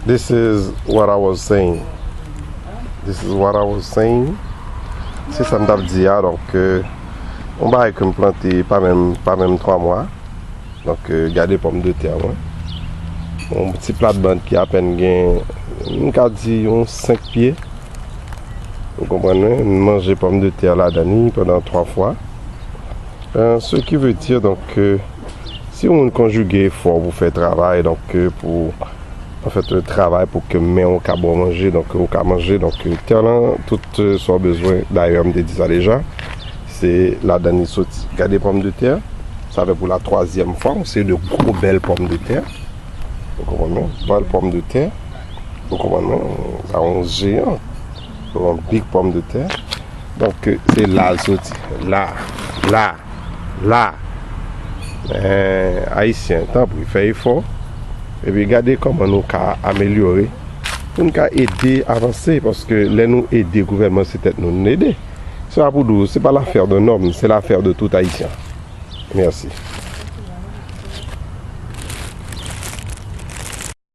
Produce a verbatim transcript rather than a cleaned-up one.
This is what I was saying. This is what I was saying. Se sa m t ap di a, donk, euh, yon bagay ke m plante pa menm, pa menm twa mwa. Donk, euh, gade pòmdetè mwen. Yon ti plat bann ki apèn gen, m ka di yon senk pye. Ou konprann mwen? M manje pòmdetè ladan li pandan twa fwa. Euh, ce qui veut dire, donk, euh, si yon moun konjige efò pou fè travay, donk, euh, pou, anfèt, euh, travay pou ke men w ka ba w manje, donk, ou ka manje, donk, euh, tè lan, tout, euh, sa w bezwen. Dayè, m te di sa deja, se ladan li soti. Gade pòmdetè, sa fè pou la twazyèm fwa, yon seri de gwo bèl pòmdetè. Ou konprann mwen? Bèl pòmdetè. Ou konprann mwen? Sa yon jeyan. Yon big pòmdetè. Donk, se la l soti. La, la, la. Men, Ayisyen, tanpri, fè efò. Epi gade kòman nou ka amelyore. Pou n ka ede avanse. Paske lè nou ede gouvènman, se tèt nou n ede. Se pa pou di w, se pa l'affaire d'un homme, c'est l'affaire de tout Haïtien. Mèsi.